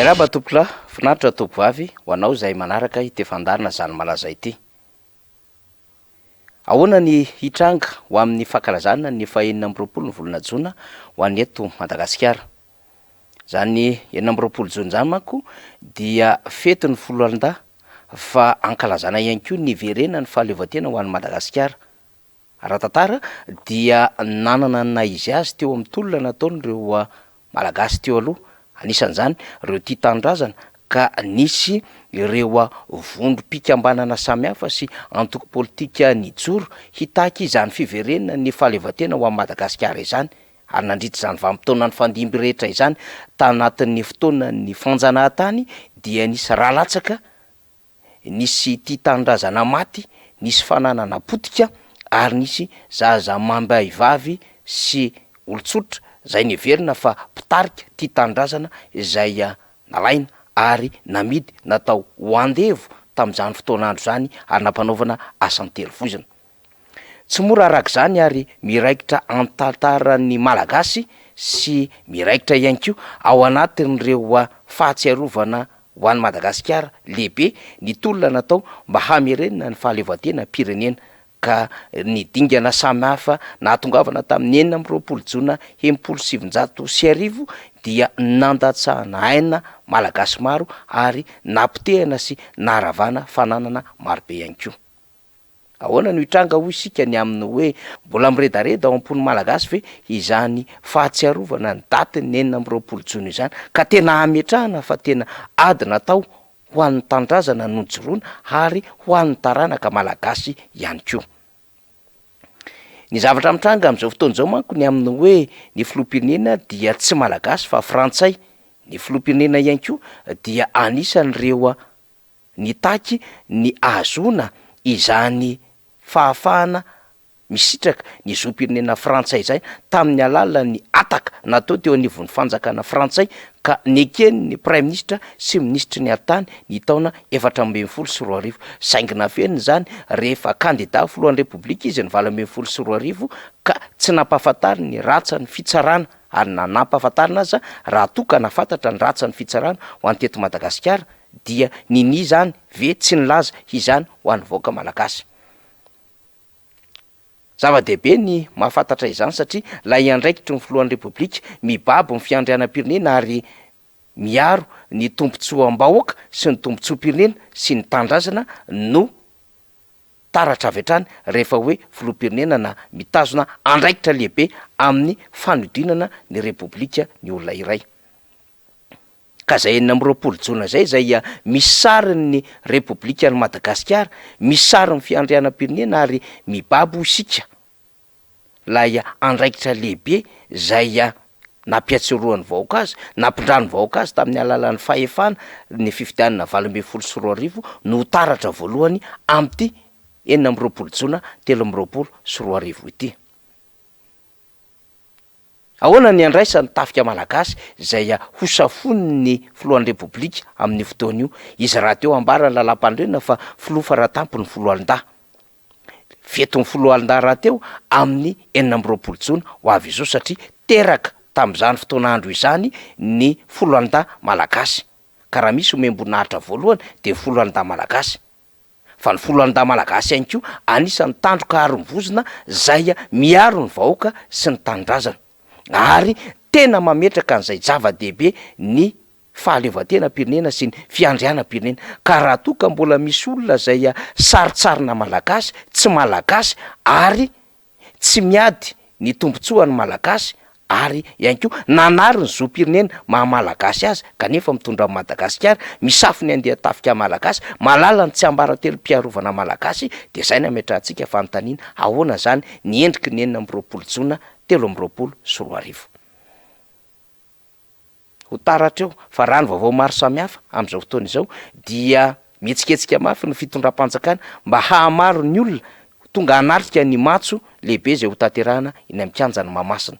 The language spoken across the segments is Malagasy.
Miarahaba tompokolahy, finaritra tompovavy ho anao izay manaraka ity fandaharana Zany Malaza ity. Ahoana ny hitranga ho amin'ny fankalazana ny fahenina amby roapolo ny volana jona ho an'ny eto Madagasikara? Izany 26 jona izany manko dia fetin'ny foloalindahy fa ankalazana ihany koa ny hiverenan'ny fahaleovantena ho an'i Madagasikara. Ara-tantara dia nanana ny naha izy azy teo amin'ny tolona nataon'ireo Malagasy teo aloha, anisan'izany ireo tia tanindrazana ka nisy ireo vondrom-pikambanana samihafa sy antoko politika nijoro hitaky izany fiverenan'ny fahaleovantena ho an'i Madagasikara izany ary nandritra izany vanim-potoana nifandimby rehetra izany tanatin'ny fotoanan'ny fanjanahantany dia nisy rà latsaka Nisy tia tanindrazana maty, nisy fananana potika ary nisy zaza amam-behivavy sy olon-tsotra izay neverina fa mpitarika tia tanindrazana izay nalaina ary namidy natao ho andevo tamin'izany fotoan'andro izany ary nampanaovana asa an-terivozona. Tsy mora araka izany ary miraikitra an-tantaran'ny Malagasy sy miraikitra ihany koa ao anatin'ireo fahatsiarovana ho an'i Madagasikara lehibe ny tolona natao mba hamerenana ny fahaleovantenam-pirenena ka ny dingana samihafa nahatongavana tamin'ny 26 jona 1960 dia nandatsahana aina Malagasy maro ary napotehana sy naharavana fananana marobe ihany koa. Ahoana no hitranga hoy isika ny amin'ny hoe mbola miredareda ao am-pon'ny Malagasy ve izany fahatsiarovana ny datin'ny 26 jona izany ka tena hametrahana fa tena ady natao ho an'ny tanindrazana no nijoroana ary ho an'ny taranaka Malagasy ihany koa. Ny zavatra mitranga amin'izao fotoana izao manko ny amin'ny hoe ny filoham-pirenena dia tsy Malagasy fa Frantsay, ny filoham-pirenena ihany koa dia anisan'ireo nitaky ny ahazoana izany fahafahana misitraka ny zom-pirenena frantsay izay tamin'ny alalan'ny hataka natao teo anivon'ny fanjakana frantsay ka neken'ny praiminisitra sy minisitry ny atitany ny taona 2014 saingy nafenina izany rehefa kandida filohan'ny repoblika izy ny 2018 ka tsy nampahafantariny ny ratsan'ny fitsarana ary na nampahafantarina aza raha toa ka nahafantatra ny ratsan'ny fitsarana ho an'ny teto Madagasikara Dia ninia izany ve tsy nilaza izany ho an'ny vahoaka malagasy? Zava-dehibe ny mahafantatra izany satria ilay andraikitry ny filohan'ny Repoblika mibaby ny fiandrianam-pirenena ary miaro ny tombontsoam-bahoaka sy ny tombontsoam-pirenena sy ny tanindrazana no taratra avy hatrany rehefa hoe filoham-pirenena na mitazona andraikitra lehibe amin'ny fanodinana ny Repoblika ny olona iray. Ka izay 26 jona izay izay misy sarin'ny Repoblikan'i Madagasikara, misy sarin'ny fiandrianam-pirenena ary mibaby hoy isika ilay andraikitra lehibe izay nampiatsiroan'ny vahoaka azy, nampindran'ny vahoaka azy tamin'ny alalan'ny fahefana ny fifidianana 2018 no ho taratra voalohany amin'ity 26 jona 2023 ity. Ahoana ny handraisan'ny tafika malagasy izay hosafoin'ny filohan'ny Repoblika amin'io fotoana io? Izy rahateo ambaran'ny lalàmpanorenana fa filoha faratampony foloalindahy. Fetin'ny foloalindahy rahateo amin'ny 26 jona ho avy izao satria teraka tamin'izany fotoan'andro izany ny foloalindahy malagasy. Ka raha misy omem-boninahitra voalohany dia ny foloalindahy malagasy. Fa ny foloalindahy malagasy ihany koa anisan'ny tandroka aro ny vozona zay miaro ny vahoaka sy ny tanindrazana ary tena mametraka an'izay zava-dehibe ny fahaleovantenam-pirenena sy ny fiandrianam-pirenena ka raha toa ka mbola misy olona zay sarintsarina malagasy tsy malagasy ary tsy miady ny tombotsoan'ny Malagasy ary ihany koa nanary ny zom-pirenena maha Malagasy azy kanefa mitondra an'i Madagasikara, misafo ny andian-tafika Malagasy, mahalala ny tsiambaratelom-piarovana Malagasy dia izay no ametrahantsika fanontaniana ahoana izany ny endriky ny 26 jona 2023. Ho tara hatreo fa raha ny vaovao maro samihafa amin'izao fotoana izao dia mihetsiketsika mafy ny fitondram-panjakana mba hahamaro ny olona ho tonga hanatrika ny matso lehibe izay hotanterahana eny amin'ny kianjan'i Mahamasina.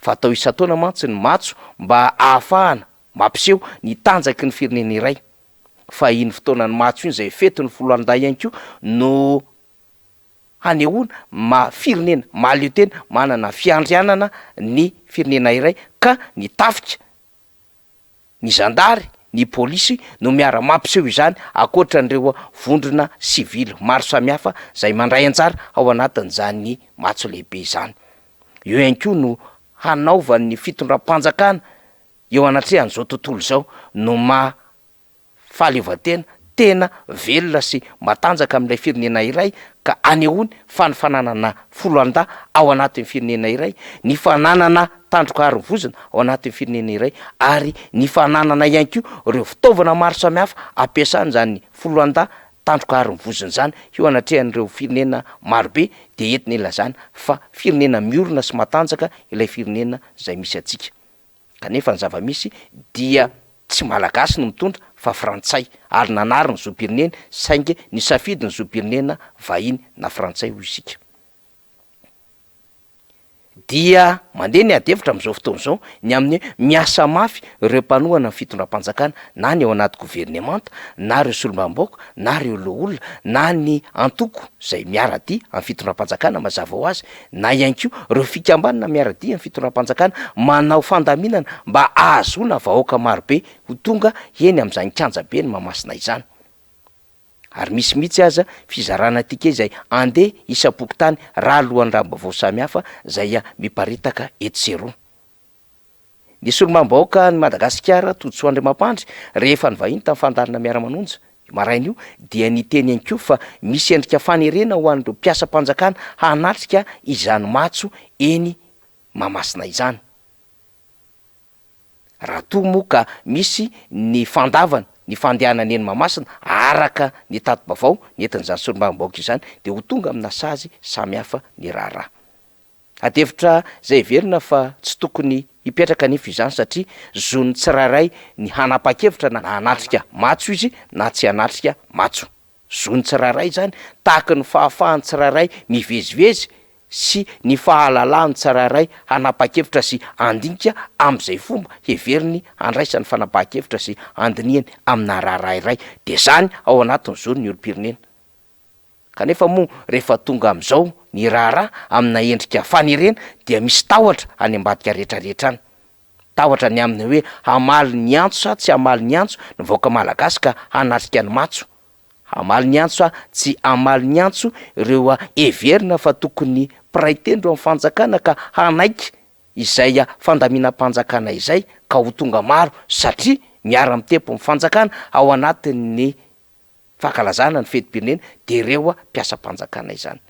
Fa atao isan-taona mantsy ny matso mba hahafahana mampiseho ny tanjaky ny firenena iray. Fa iny fotoanan'ny matso iny izay fetin'ny foloalindahy ihany koa no hanehoana maha firenena mahaleo tena manana fiandrianana ny firenena iray ka ny tafika, ny zandary, ny polisy no miara-mampiseho izany ankoatra an'ireo vondrona sivily maro samihafa izay mandray anjara ao anatin'izany matso lehibe izany. Eo ihany koa no hanaovan'ny fitondram-panjakana eo anatrehan'izao tontolo izao no maha fahaleovantena tena velona sy matanjaka amin'ilay firenena iray ka anehoany fa ny fananana foloalindahy ao anatin'ny firenena iray, ny fananana tandroka arovozona ao anatin'ny firenena iray ary ny fananana ihany koa ireo fitaovana maro samihafa ampiasana izany foloalindahy tandroka arovozona izany eo anatrehan'ireo firenena marobe dia entina ilazana fa firenena miorina sy matanjaka ilay firenena izay misy antsika. Kanefa ny zava-misy dia tsy Malagasy no mitondra fa Frantsay ary nanary ny zom-pireneny saingy nisafidy ny zom-pirenena vahiny na Frantsay hoy isika. Dia mandeha ny ady hevitra amin'izao fotoana izao ny amin'ny hoe miasa mafy ireo mpanohana ny fitondram-panjakana na ny ao anaty governemanta na ireo solombavambahoaka na ireo loholona na ny antoko izay miara-dia amin'ny fitondram-panjakana mazava ho azy na ihany koa ireo fikambanana miara-dia amin'ny fitondram-panjakana manao fandaminana mba hahazoana vahoaka marobe ho tonga eny amin'izany kianjaben'i Mahamasina izany. Ary misy mihitsy aza fizarana ticket izay andeha isam-pokontany raha lohandranom-baovao samihafa izay miparitaka etsy sy eroa. Ny solombavambahoakan'i Madagasikara, Todisoa Andriamampandry, rehefa nivahiny tamin'ny fandaharana Miara-manonja, io maraina io, dia niteny ihany koa fa misy endrika fanerena ho an'ireo mpiasam-panjakana hanatrika izany matso eny Mahamasina izany. Raha toa moa ka misy ny fandavana ny fandehanana eny Mahamasina araka ny tati-baovao nentin'izany solombavambahoaka izany dia ho tonga amina sazy samihafa ny raharaha. Adihevitra izay heverina fa tsy tokony hipetraka anefa izany satria zon'ny tsirairay ny hanapa-kevitra na hanatrika matso izy na tsy hanatrika matso. Zon'ny tsirairay izany tahaka ny fahafahan'ny tsirairay mivezivezy sy ny fahalalahan'ny tsirairay hanapa-kevitra sy handinika amin'izay fomba heveriny handraisany fanapahan-kevitra sy handinihany amina raharaha iray. Dia izany ao anatin'ny zon'ny olom-pirenena. Kanefa moa rehefa tonga amin'izao ny raharaha amina endrika fanerena dia misy tahotra any ambadika rehetra rehetra any. Tahotra ny amin'ny hoe hamaly ny antso sa tsy hamaly ny antso ny vahoaka malagasy ka hanatrika ny matso. Hamaly ny antso sa tsy hamaly ny antso ireo heverina fa tokony mpiray tendro amin'ny fanjakana ka hanaiky izay fandaminam-panjakana izay ka ho tonga maro satria miara-mitempo amin'ny fanjakana ao anatin'ny fankalazana ny fetim-pirenena dia ireo mpiasam-panjakana izany.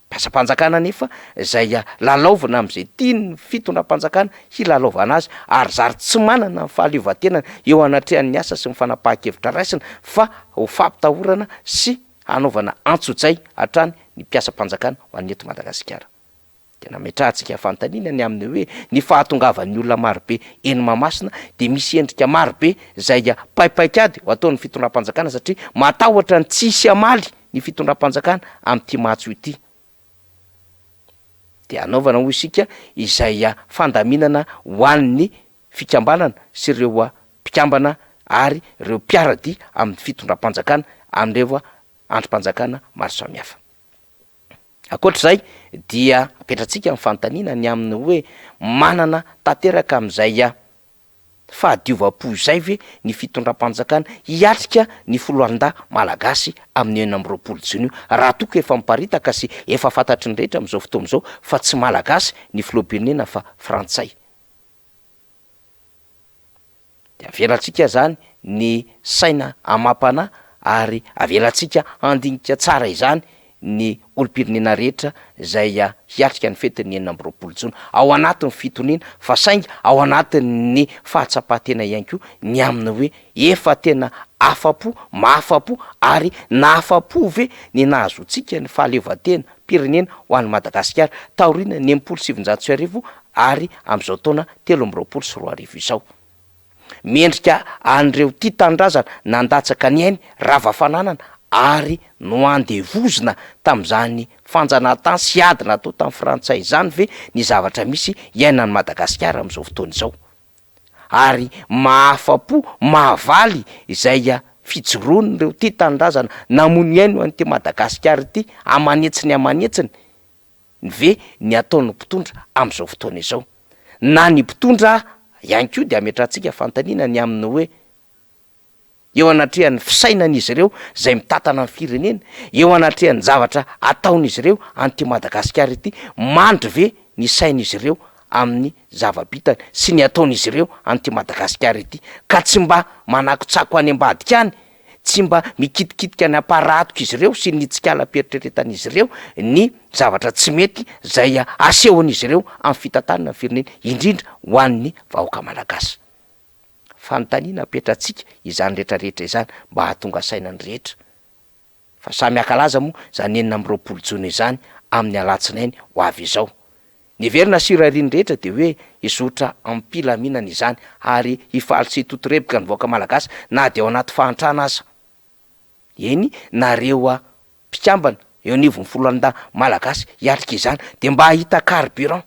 Mpiasam-panjakana anefa izay lalaovina amin'izay tian'ny fitondram-panjakana hilalaovana azy ary zary tsy manana ny fahaleovantenany eo anatrehan'ny asa sy ny fanapahan-kevitra raisina fa ho fampitahorana sy hanaovana antsojay hatrany ny mpiasam-panjakana ho an'ny eto Madagasikara. Dia nametrahantsika fanontaniana ny amin'ny hoe ny fahatongavan'ny olona marobe eny Mahamasina dia misy endrika marobe izay paipaik'ady ho ataon'ny fitondram-panjakana satria matahotra ny tsy hisy hamaly ny fitondram-panjakana amin'ity matso ity. Dia hanaovana hoy isika izay fandaminana ho an'ny fikambanana sy ireo mpikambana ary ireo mpiara-dia amin'ny fitondram-panjakana amin'ireo andrim-panjakana maro samihafa. Ankoatra izay dia apetratsika ny fanontaniana ny amin'ny hoe manana tanteraka amin'izay fahadiovam-po izay ve ny fitondram-panjakana hiatrika ny foloalindahy malagasy amin'ny 26 jona io raha toa ka efa miparitaka sy efa fantatry ny rehetra amin'izao fotoana izao fa tsy malagasy ny filoham-pirenena fa frantsay. De avelantsika zany ny saina amam-panahy ary avelantsika handinika tsara izany ny olom-pirenena rehetra izay hiatrika ny fetin'ny 26 jona ao anatin'ny fitoniana fa saingy ao anatin'ny fahatsapan-tena ihany koa ny amin'ny hoe efa tena afa-po, mahafa-po ary nahafa-po ve ny nahazoantsika ny fahaleovantena pirenena ho an'i Madagasikara taorian'ny 1960 ary amin'izao taona 2023 izao. Mendrika an'ireo tia tanindrazana nandatsaka ny ainy, rava fananana ary noandevozina tamin'izany fanjanahantany sy ady natao tamin'ny frantsay izany ve ny zavatra misy iainan'i Madagasikara amin'izao fotoana izao? Ary mahafa-po, mahavaly izay fijoroan'ireo tia tanindrazana namoy ny ainy ho an'ity Madagasikara ity aman'hetsiny aman'hetsiny ve ny ataon'ny mpitondra amin'izao fotoana izao? Na ny mpitondra ihany koa dia ametrahantsika fanontaniana ny amin'ny hoe. Eo anatrehan'ny fisainan'izy ireo izay mitantana ny firenena, eo anatrehan'ny zavatra ataon'izy ireo an'ity Madagasikara ity, mandry ve ny sain'izy ireo amin'ny zava-bitany sy ny ataon'izy ireo an'ity Madagasikara ity ka tsy mba manakotsako any ambadika any, tsy mba mikitikitika ny aparatok'izy ireo sy ny tsikalam-pieritreretan'izy ireo ny zavatra tsy mety izay asehon'izy ireo amin'ny fitantanana ny firenena, indrindra ho an'ny vahoaka malagasy. Fanontaniana apetratsika izany rehetra rehetra izany mba hahatonga saina ny rehetra. Fa samy hankalaza moa izany 26 jona izany amin'ny alatsinainy ho avy izao. Ny heverina sy irarian'ny rehetra dia hoe hizotra am-pilaminana izany ary hifaly sy hitotorebika ny vahoaka malagasy na dia ao anaty fahantrana aza. Eny, nareo mpikambana eo anivon'ny foloalindahy malagasy hiatrika izany dia mba hahita carburant.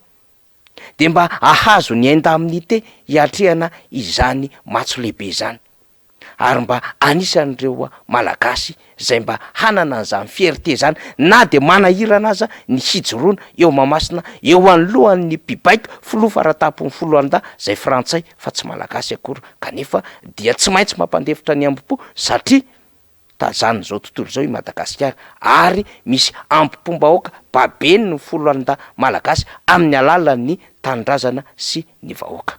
dia mba hahazo ny indemnité hiatrehana izany matso lehibe izany, ary mba anisan'ireo Malagasy izay mba hanana an'izany fierté izany na dia manahirana aza ny hijoroana eo Mahamasina eo anoloan'ny mpibaiko filoha faratampon'ny foloalindahy izay frantsay fa tsy Malagasy akory kanefa dia tsy maintsy mampandefitra ny hambom-po satria Tazanin'izao tontolo izao i Madagasikara ary misy ambom-pombahoaka babeny ny foloalindahy malagasy amin'ny alalan'ny tanindrazana sy ny vahoaka.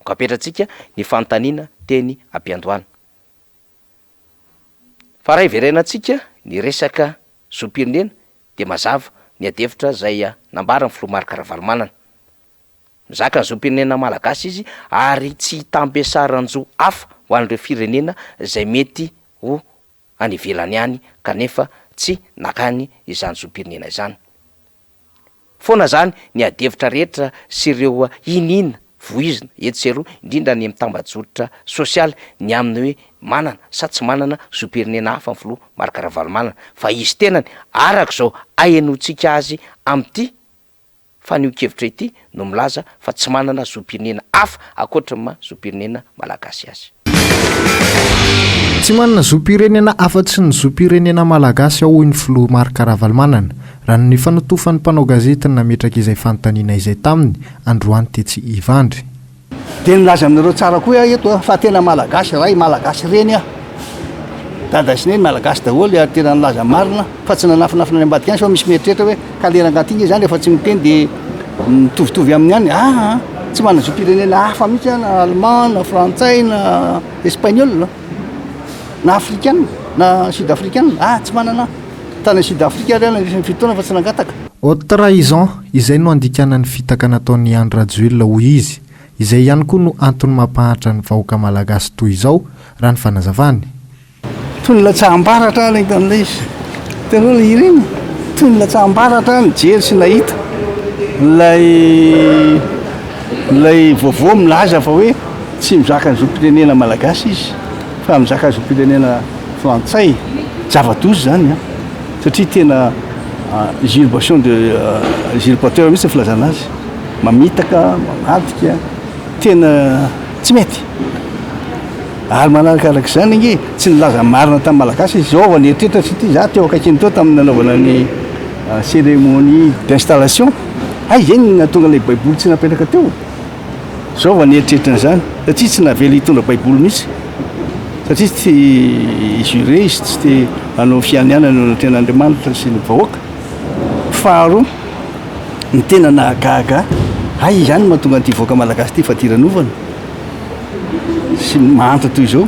Koa apetratsika ny fanontaniana teny am-piandohana. Fa raha hiverenantsika ny resaka zom-pirenena dia mazava ny adihevitra izay nambaran'ny filoha Marc Ravalomanana. Mizaka ny zom-pirenena malagasy izy ary tsy hitambesaran-jo hafa ho an'ireo firenena izay mety ho any ivelany any kanefa tsy nakany izany zom-pirenena izany. Foana izany ny adihevitra rehetra sy ireo iniana voizina etsy sy eroa, indrindra any amin'ny tambajotra sosialy ny amin'ny hoe manana sa tsy manana zom-pirenena hafa ny filoha Marc Ravalomanana fa izy tenany araka izao ahenoantsika azy amin'ity fanehoan-kevitra ity no milaza fa tsy manana zom-pirenena hafa ankoatry ny maha zom-pirenena malagasy azy. Tsy manana zom-pirenena afa-tsy ny zom-pirenena malagasy aho hoy ny filoha Marc Ravalomanana, raha ny nifanotofan'ny mpanao gazety nametraka izay fanontaniana izay taminy androany tetsy Ivandry. Dia milaza aminareo tsara koa aho eto fa tena Malagasy ray, Malagasy reny aho. Dada sy neny Malagasy daholo ary tena nilaza marina fa tsy nanafinafina any ambadika any sao misy mieritreritra hoe ka le rangahy ty nge zany rehefa tsy miteny dia mitovitovy aminy ihany. Aa tsy manana zom-pirenena hafa mihitsy aho na allemand na frantsay na espagnol na africaine na sud africaine. Ah tsy manana aho. Tany sud afrique ary aho nandritra ny fito taona fa tsy nangataka. Haute trahison, izay no andikana ny fitaka nataon'i Andry Rajoelina hoy izy. Izay ihany koa no antony mampahantra ny vahoaka malagasy toy izao, raha ny fanazavany. Toy ny latsaham-baratra aho nahita an'ilay izy. Hitanareo ilay hira iny? Toy ny latsaham-baratra aho nijery sy nahita ilay ilay vaovao milaza fa hoe tsy mizaka ny zom-pirenena malagasy izy fa mizaka zom-pirenena frantsay. Zava-doza izany an! Satria tena usurpation de usurpateur mihitsy ny filazana azy. Mamitaka, mamadika, tena tsy mety. Ary manarakaraka izany ange, tsy nilaza marina tamin'ny Malagasy izy. Izao vao nieritreritra satria izaho teo akaikiny teo tamin'ny nanaovana ny cérémonie d'installation. Hay izay no nahatonga ilay baiboly tsy napetraka teo. Zao vao nieritreritra an'izany satria tsy navela hitondra baiboly mihitsy satria tsy te hi-jurer izy, tsy te hanao fianianana eo anatrehan'Andriamanitra sy ny vahoaka. Faharoa, ny tena nahagaga ahy, hay izany no mahatonga an'ity vahoaka malagasy ity fadiranovana sy mahantra toy izao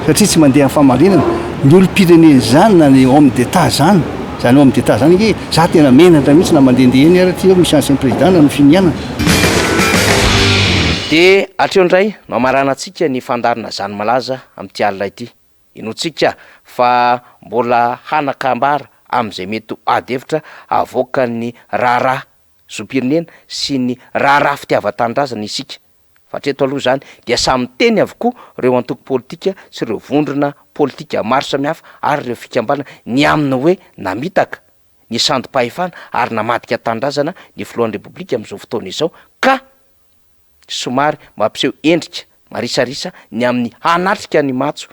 satria tsy mandeha amin'ny fahamarinana. Ny olom-pirenena izany na ny homme d'Etat izany, izany homme d'Etat izany ange, za tena menatra mihitsy na mandehandeha eny ary aty eo misy ancien président na ny finianana. Dia hatreo indray no hamaranantsika ny fandaharana Zany Malaza amin'ity alina ity. Inoantsika fa mbola hanan-kambara amin'izay mety ho ady hevitra havoakan'ny raharaha zom-pirenena sy ny raharaha fitiavan-tanindrazana isika. Fa hatreto aloha izany dia samy miteny avokoa ireo antoko politika sy ireo vondrona politika maro samihafa ary ireo fikambanana ny amin'ny hoe namitaka ny sandim-pahefana ary namadika tanindrazana ny filohan'ny Repoblika amin'izao fotoana izao ka somary mampiseho endrika marisarisa ny amin'ny hanatrika ny matso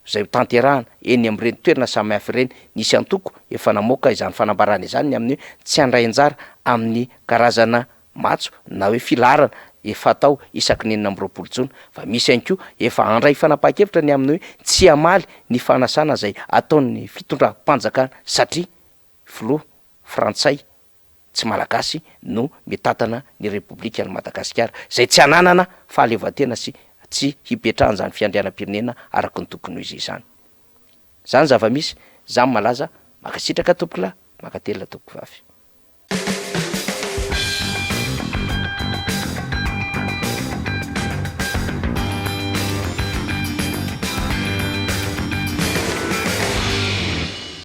izay ho tanterahana eny amin'ireny toerana samihafa ireny. Nisy antoko efa namoaka izany fanambarana izany ny amin'ny hoe tsy handray anjara amin'ny karazana matso na hoe filaharana. efa atao isaky ny 26 jona, fa misy ihany koa efa handray fanapahan-kevitra ny amin'ny hoe tsy hamaly ny fanasana izay ataon'ny fitondram-panjakana satria filoha frantsay tsy malagasy no mitantana ny Repoblikan'i Madagasikara izay tsy ananana fahaleovantena sy tsy hipetrahan'izany fiandrianam-pirenena araka ny tokony ho izy izany. Izany zava-misy, izany malaza, mankasitraka tompokolahy, mankatelina tompokovavy.